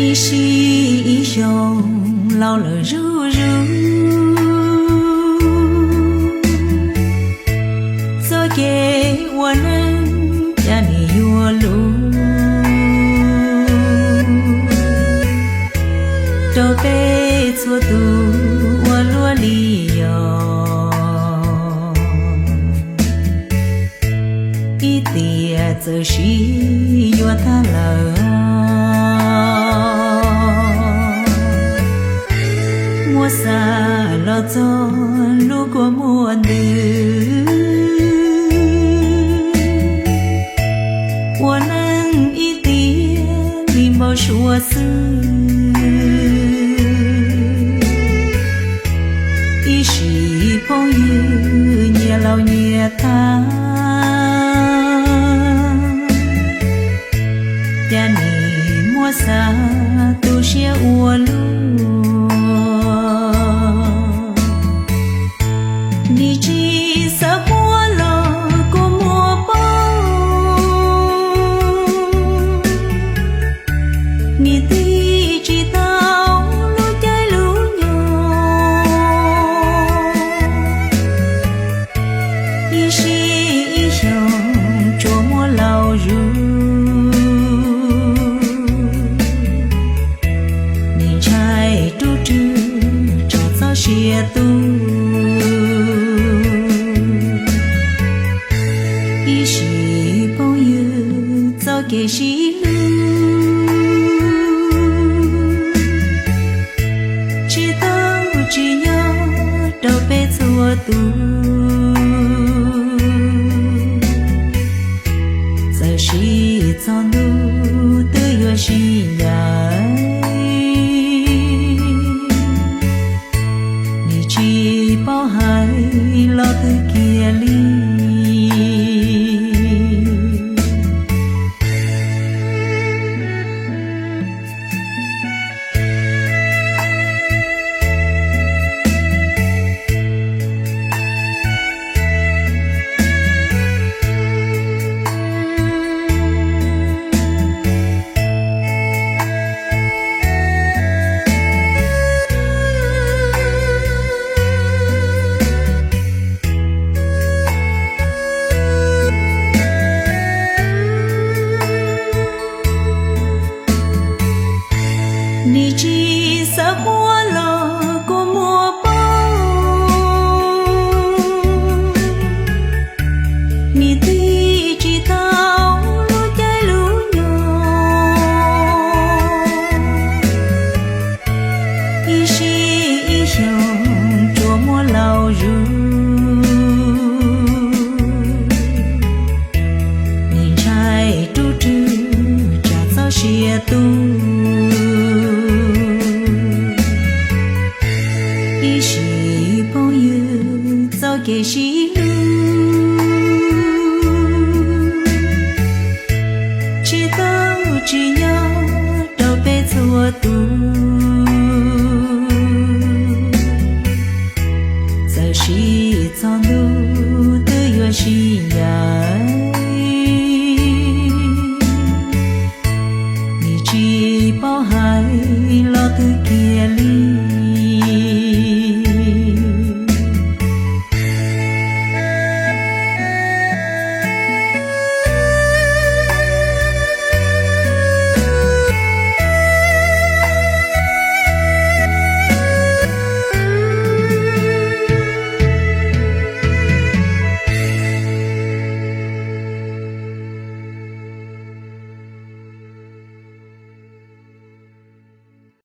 Ib sij ib xyoos laus lawm zuj zus, txoj kev ua neej cas nim yuav luv rau peb txhua tus ua luaj li yog ib tiam txawm sim yuav tag lawm. Muab xav los txog lub kua muag ntws, ua neej ib tiam li npau suav xwb. Ib sim phooj ywg nyias laus nyias tag, cas nim muab xav tu siab ua luaj. Nim tsis xav muab los kua muag paub, nim tig tsis tau lub caij lub nyoog. Ib sij ib xyoos tsuas muaj laus zuj, nim ntshai rub rwg tsam txoj sia tu. Ib sim phooj ywg txoj kev sib hlub, tsis tau tsim nyog rau peb txhua tus. Txawm sim txog ntuj twb yuav sib ncaim, nim tsis paub hais los twb kiag li. Nim tsis xav muab los kua muag paub, nim tig tsis tau lub caij lub nyoog. Ib sij ib xyoos tsuas muaj laus zuj, nim ntshai rub rwg tsam txoj sia tu. Ib sim phooj ywg txoj kev sib hlub, tsis tau tsim nyog rau peb txhua tus.